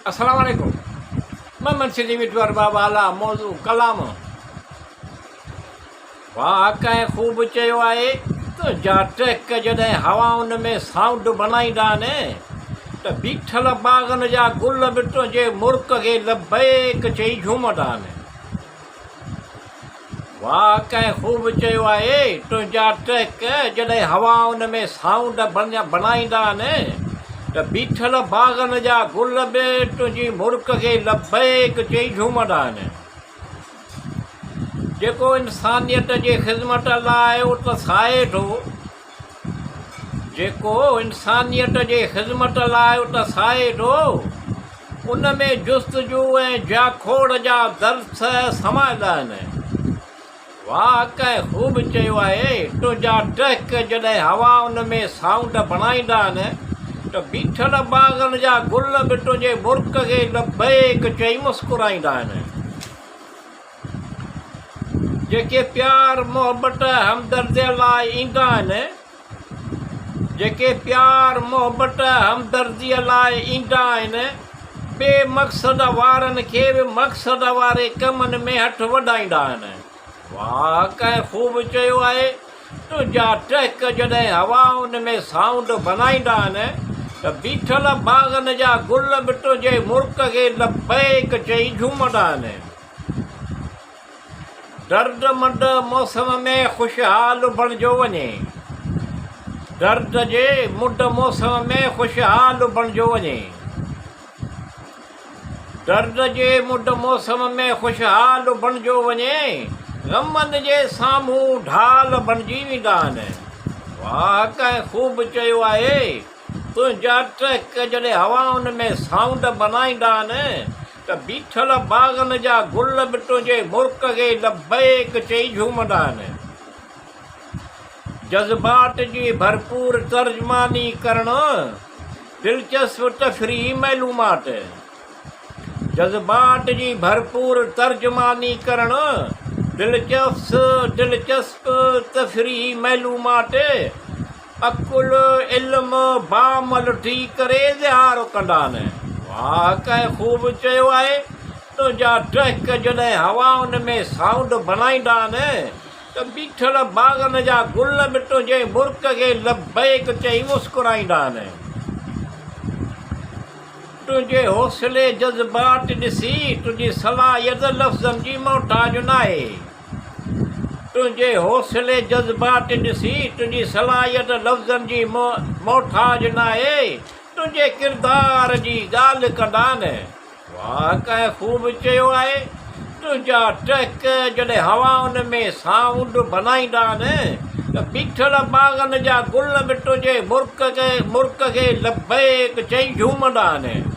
السلام عليڪم محمد سنڌي مٺو ارباب اعليٰ موضوع ڪلام واهه ڪنهن خوب چيو آهي تنهنجا ٽهڪ جڏهن هوائن ۾ سائونڊ بنائيندا آهن ته بيٺل باغن جا گل به تنهنجي مرڪ کي لبيڪ چئي جهومندا آهن. واهه ڪنهن خوب چيو آهي، تنهنجا ٽهڪ جڏهن هوائن ۾ سائونڊ بڻائيندا آهن ته بيٺل باغن جا گل به تنهنجي مرڪ کي لبيڪ چئي جهومندا آهن. جيڪو انسانيت جي خذمت لاء اتساهي ٿو. جيڪو انسانيت جي خذمت لاء اتساهي ٿو، ان ۾ جستجو ۽ جاکوڙ جا درس سمايل آهن. واهه ڪنهن خوب چيو آهي، تنهنجا ٽهڪ جڏهن هوائن ۾ سائونڊ بڻائيندا آهن ته بيٺل باغن جا گل به تنهنجي مرڪ کي لبيڪ چئي مسڪرائيندا آهن. جيڪي پيار، محبت، همدرديء لاء ايندا آهن، جيڪي پيار، محبت، همدرديء لاء ايندا آهن، بي مقصد وارن کي به مقصد واري ڪمن ۾ هٿ وڍائيندا آهن. واهه ڪنهن خوب چيو آهي، تنهنجا ٽهڪ جڏهن هوائن ۾ سائونڊ بنائيندا آهن ته بيٺل باغن جا گل به تنهنجي مرڪ کي لبيڪ چئي جهومندا آهن. درد مند موسم ۾ خوشحال بڻجو وڃي. درد جي مند موسم ۾ خوشحال بڻجو وڃي. درد جي مند موسم ۾ خوشحال بڻجو وڃي. غمن جي سامهون ڍال بڻجي ويندا آهن. واهه ڪنهن خوب چيو آهي. تنهنجا ٽهڪ جڏهن هوائن ۾ سائونڊ بنائيندا آهن ته بيٺل باغن جا گل به تنهنجي مرڪ کي لبيڪ چئي جهومندا آهن. جذبات جي ڀرپور ترجماني ڪرڻ دلچسپ تفريحي معلومات. جذبات جي ڀرپور ترجماني ڪرڻ دلچسپ تفريحي معلومات. عقل، علم، باعمل ٿي ڪري اظهار ڪندا آهن. واهه ڪنهن خوب چيو آهي، تنهنجا ٽهڪ جڏهن هوائن ۾ سائونڊ بنائيندا آهن ته بيٺل باغن جا گل به تنهنجي مرڪ کي لبيڪ چئي مسڪرائيندا آهن. تنهنجي حوصلي جذبات ڏسي تنهنجي صلاحيت لفظن جي محتاج ناهي. تنهنجي حوصلي جذبات ڏسي تنهنجي صلاحيت لفظن جي محتاج ناهي تنهنجي ڪردار جي ڳالهه ڪندا نه واهه ڪنهن خوب چيو آهي تنهنجا ٽهڪ جڏهن هوائن ۾ سائونڊ بنائيندا نه ته بيٺل باغن جا گل به تنهنجي مرڪ کي لبيڪ چئي جهومندا آهن.